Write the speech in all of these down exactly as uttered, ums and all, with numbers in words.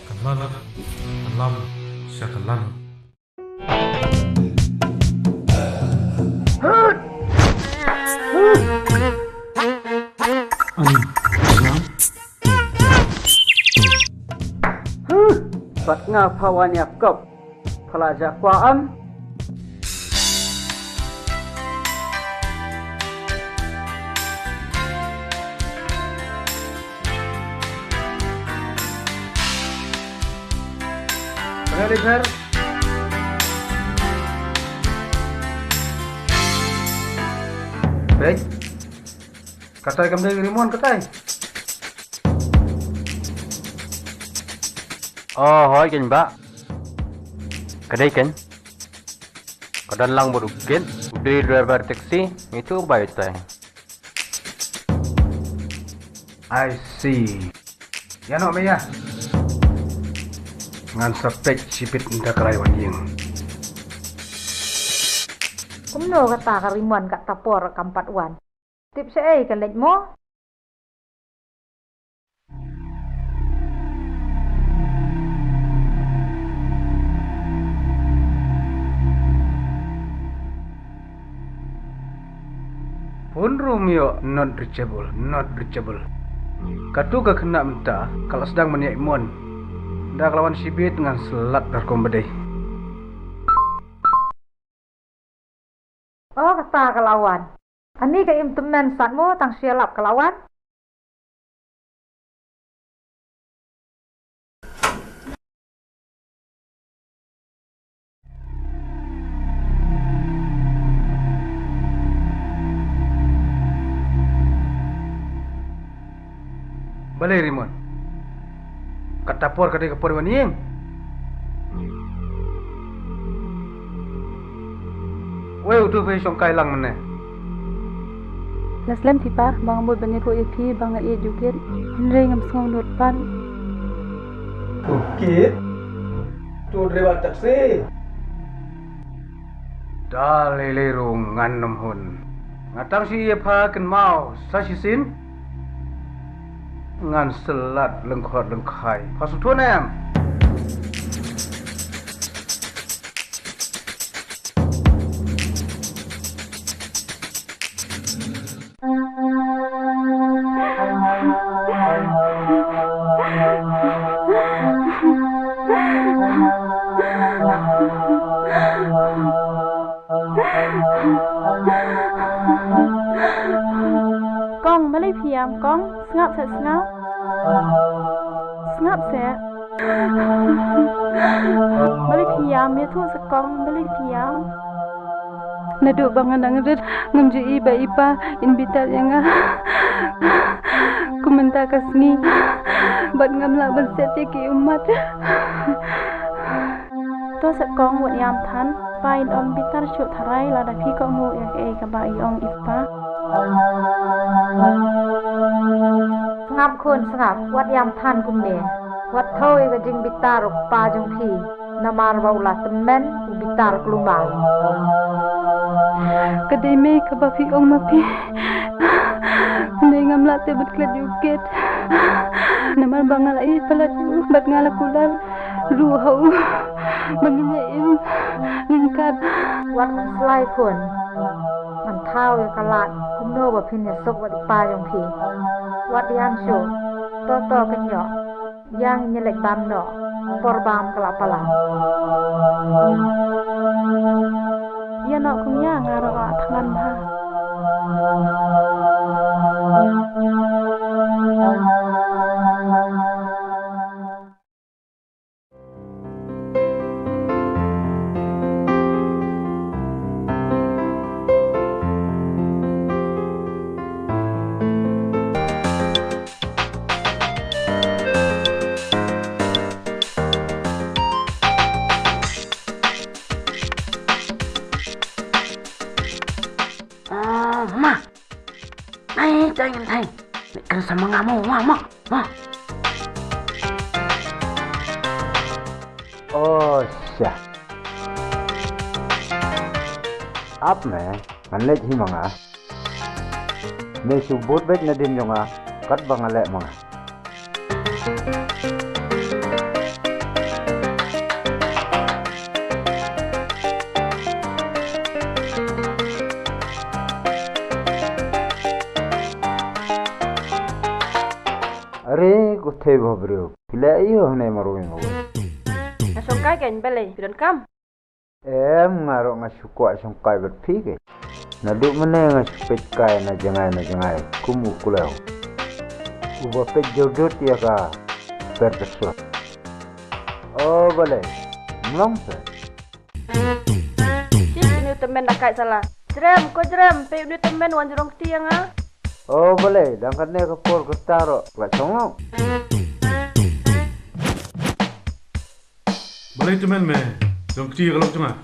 Ka lan, ka lam, sha ka lan. Ani, Islam. Pat nga pha wan ïa kop. Pha la jah kwah am. Pha la li pher. Peit. Katai kam dei Rimon katai. Oh, hoi kein bah. Ka dei kein. Ka don lang bad u Kit, u dei driver taxi, ngi tu bai tai. I see. Ïa noh me ïa. Ngan sa peit shibit ynda ka la wan ïing. Kumno kata ka Rimon kata por kam pat wan? Tip shaei ka leit mo? Phone Romeo not reachable, not reachable. Katu ka khynnah mynta ka la sdang ban ïaid mon. Da ka la wan shibit ngan slat tar kum ba dei. Oh, kata ka la wan. Ani ka im tymmen sat mo, tang shi ïalap ka la wan. Balei Rimon? Kata por ka dei ka por wan ïing. Wei utu phi shong kai lang mynne. La slem phi pa, ba nga mut ban ïathuh ïa phi ba nga ïeit ïa u Kit. Hynrei ngam sngew nud pat. U Kit? Tu driver taxi. Da lei lei ruh ngan ym hun. Nga tang shu ïa pha kynmaw sa shisien. Ngan slat lyngkhot lyngkhai. Pha sngewthuh ne em? Kong, balei phi ïam kong? Sngap seh sngap. Sngap seh. Balei phi ïam, ïathuh seh kong, balei phi ïam? Naduh ba nga dang rit ngam ju i ba i pa in bitar ïa nga. Kumta ka sngi bad ngam lah ban set ïa ki ummat. To seh kong, wat ïam than, pa in ym bitar shuh tharai lada phi kohnguh ïa kaei kaba i ong i pa. Sngap khun sngap, wat ïam than kumne. Wat thew ïa ka jingbitar u kpa jong phi. Namar ba u la tymmen u bitar kulmar. Ka dei mei kaba phi ong ma phi. Hynrei ngam lah te ban klet ïa u Kit. Namar ba nga la ïeit palat ïa u bad nga la kular ruh ha u ba ngin ïa im ryngkat. Wat khuslai khun. Ngan thaw ïa ka lad kumno ba phin ïasuk bad i pa jong phi. Wat ïam shuh. To to kynjoh. Ïa ngin ïa leit bam noh, por bam ka la palat. Ïa noh kong ïa, nga ruh nga thngan bha. Oh, ma. Ai, tai ngan tai. Ni kan sama nga mo, ma, ma, ma. Oh, sha. Ap me, ngan leit hi ma nga. Me shu bud beit nadien jong nga, katba nga leh ma nga. Are, ko thei ba briew. Phi leh ïa u hangne marwei marwei. Nga shongkai kein, balei, phi donkam? Em, nga ruh nga shu kwah shongkai bad phi kein. Naduh mynne nga shu peit kai na jngai na jngai kum u klew uba peit jurdut ïa ka per ka sur. O balei, mlong se. Ki une u tymmen da kai sala. Jrem, ko Jrem, peit une u tymmen wan jrong kti ïa nga. O balei, dang katne ka por kata ruh la chong long. Balei tymmen me jrong kti ïa ka lok jong nga?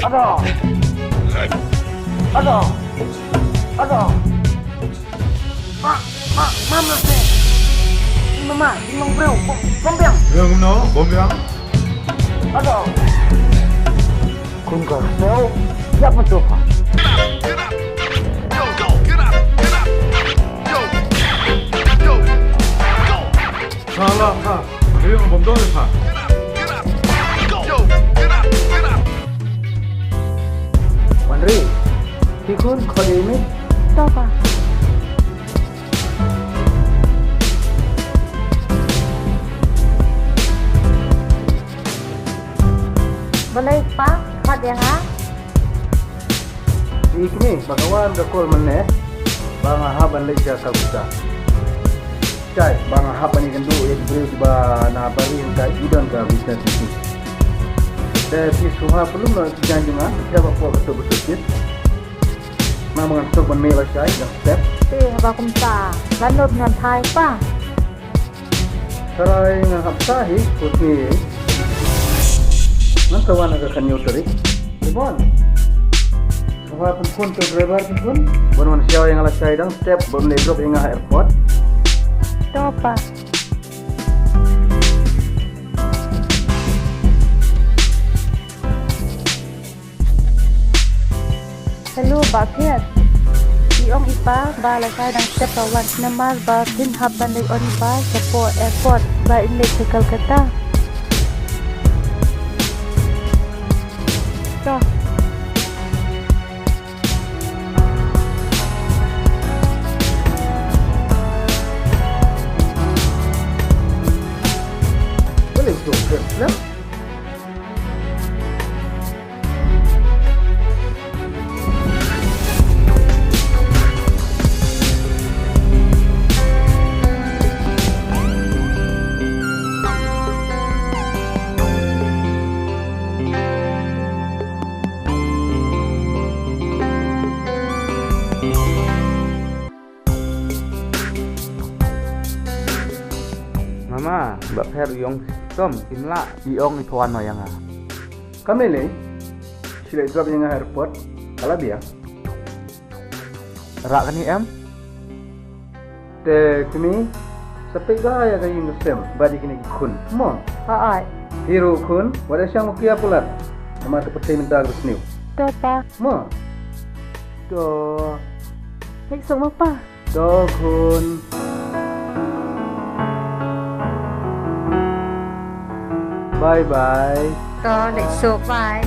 Ada. Ada. Ada. Ma, ma, ma, ma, ma, ma, ma, ma, ma, ma, ma, ma, bom biang. Biang no, bom biang. Ada. Khun ka sel, ïa pyntuh pha. Sala pha, ri ong bom doi pha. Wan ri, ki khun khot ïa i mei. To pa. Balei pa, khot ïa nga? I kmie, ba ka wan ka call mynne ba nga hap ban leit sha Calcutta. Shai, ba nga hap ban ïakynduh ïa ki briew kiba na Bari hangtai, ki don ka business meeting. Te phi sngewbha pynlong noh ïa ki jaiñ jong nga, phi ba poi katto katto kit. Namar ngan suk ban mih lashai, dang step. Te haba kumta, lano phi nang thait pa? Tharai nga hap sa hi, put ni. Ngan sa wan ha ka khathynñiew tarik. Rimon. Sngewbha pynphone to driver pynphone. Ban wan shaw ïa nga lashai, dang step, ban leit drop ïa nga ha airport. To pa. Hello, Bah Phiat. I ong i pa ba lashai dang step ba wan, namar ba phin hap ban leit on i pa shapoh airport ba in leit sha Calcutta. To. Boleh tu, Phiat. Mama, Bah Phiat u ong, Tom, im lah, i ong i phawan noh ïa nga. Kam lei lei, shi leit drop ïa nga ha airport, ka la biang. Rah kane em? Te kmie, sa peit bha ïa ka ïing ka sem bad ïa kine ki khun. Mo? Ai. Hi ruh khun, wat ïa shang mukia palat. Namar ka pyrthei mynta ka sniew. To pa. Mo? To. Leit suk mo pa. To khun. Bye bye. To leit suk, bye.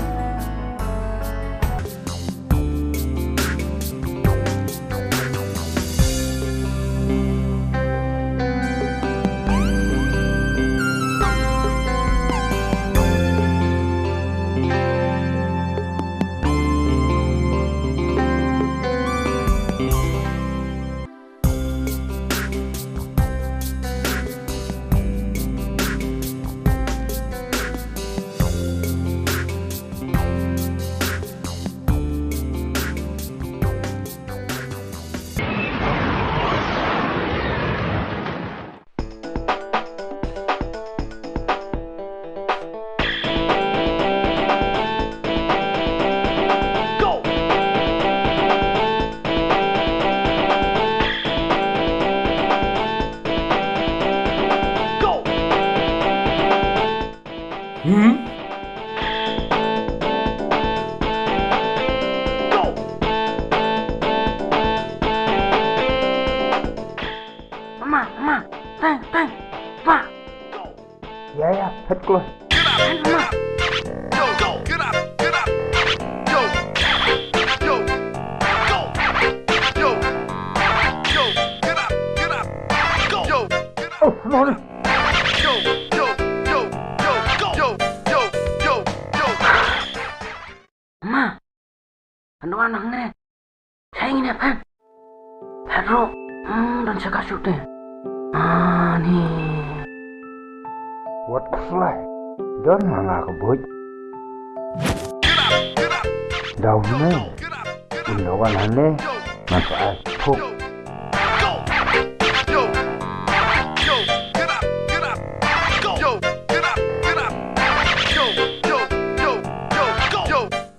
Phet kloi. Oh, no, no. Ma. Ano anang ne? Hai ne pan. Hadro. Hmm, don saka sute. Ani. Wat kuslai. Don manga ka buj. Daw ne. Indo wan hane. Manfaat. Puk.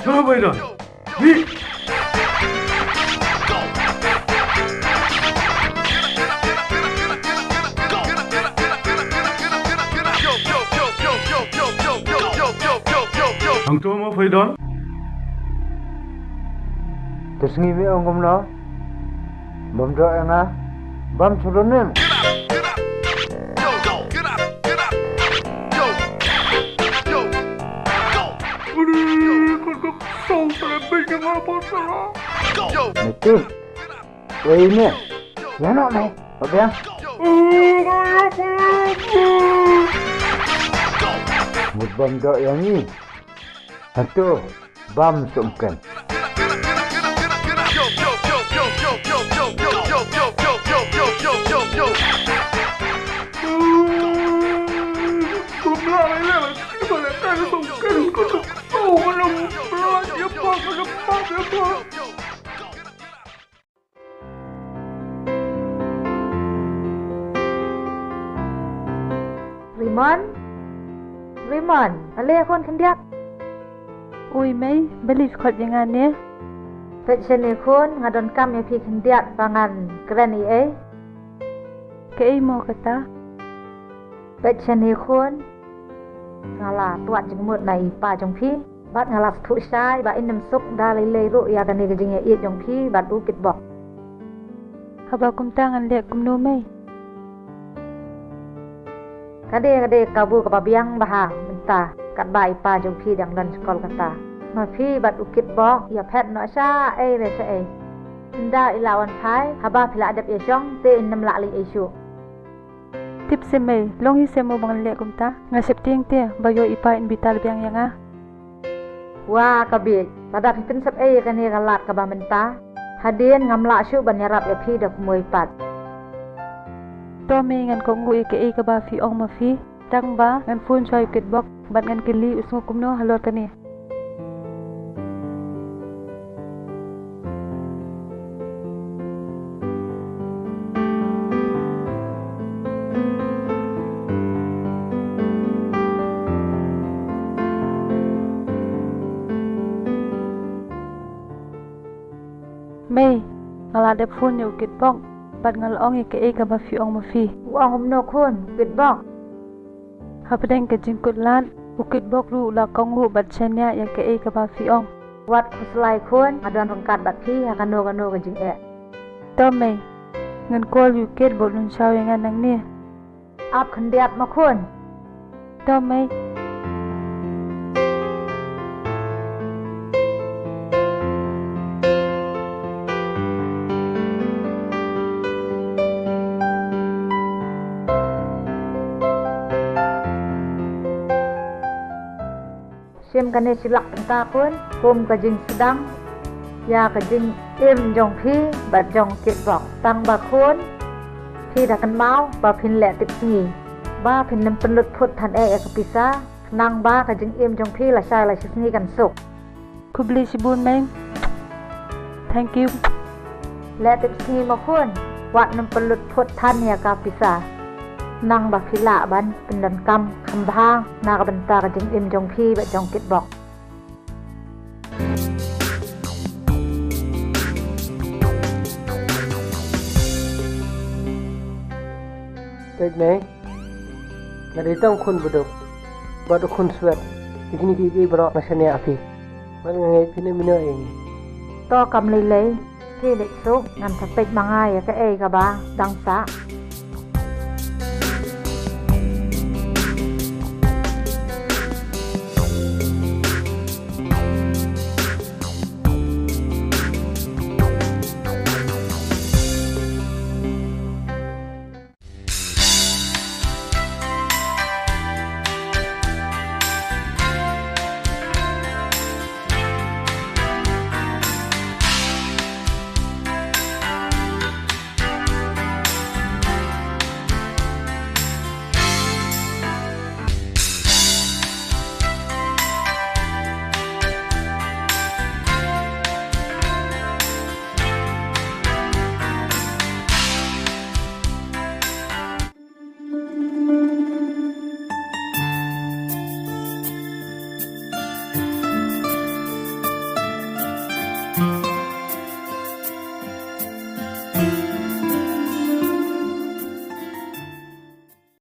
Chalo bai don. Ni. Ang to mo bai don. Te sngi me ong kumno? Bam doh ïa nga. Bam shu don ne. Uri, kut kut song pala bing nga bot sala. Mesti. Wei ne. Ïa no me. Ba biang. Mut bam doh ïa ngi. Hato bam sumken. Rimon, Rimon, ale khun khyndiat. Ui mei, balei phi khot ïa nga ne? Peit shane khun, nga donkam ïa phi khyndiat ba ngan kren ei ei. Kaei mo kata? Peit shane khun, nga la tuat jingmut na i pa jong phi. Bad nga la sngewthuh shai ba in ym suk da lei lei ruh ïa kane ka jingïaieit jong phi bad u Kitbok. Haba kumta ngan leh kumno mei? Ka dei, ka dei kabu kaba biang bha mynta katba i pa jong phi dang don sha Kolkata. Ma phi bad u Kitbok ïa phet noh shaei re shaei. Ynda i la wan phai, haba phi la dep ïa shong te in ym lah leh ei shuh. Tip se mei, long hi se mo ba ngan leh kumta. Nga sheptieng te ba ïoh i pa in bitar biang ïa nga. Wa ka bieit, lada phi pynsep ei ïa kane ka lad kaba mynta, hadien ngam lah shuh ban ïarap ïa phi da kumwei pat. To mei, ngan kohnguh ïa kaei kaba phi ong ma phi. Tang ba ngan phone sha u Kitbok bad ngan kylli u sngew kumno halor kane. Mei, nga la dep phone ïa u Kitbok bad nga la ong ïa kaei kaba phi ong ma phi. U ong kumno khun, u Kitbok? Hapdeng ka jingkut lad, u Kitbok ruh u la kohnguh bad shaniah ïa kaei kaba phi ong. Wat khuslai khun, nga don ryngkat bad phi ha kano kano ka jingeh. To mei, ngan call ïa u Kit ba un lynshai ïa nga nangne. Ap khyndiat mo khun. To mei. Shim kane shi lak mynta khun kum ka jingsdang ïa ka jingim jong phi bad jong u Kitbok. Tang ba khun, phi da kynmaw ba phin leh tip sngi ba phin ym pynlut phut than eh ïa ka pisa, khnang ba ka jingim jong phi lashai lashisngi kan suk. Khublei shibun mei. Thank you. Leh tip sngi mo khun, wat nym pynlut phut than ïa ka pisa, khnang ba phi lah ban pyndonkam kham bha na ka bynta ka jingim jong phi bad jong u Kitbok. Peit mei, nga dei tang khun baduk bad u khun swet. Te kine kiei kiei baroh nga shaniah ïa phi bad nga ngeit phin ym ïehnoh ïa ngi. To kam lei lei, phi leit suk, ngan sa peit ma nga ïa kaei kaba dang sah.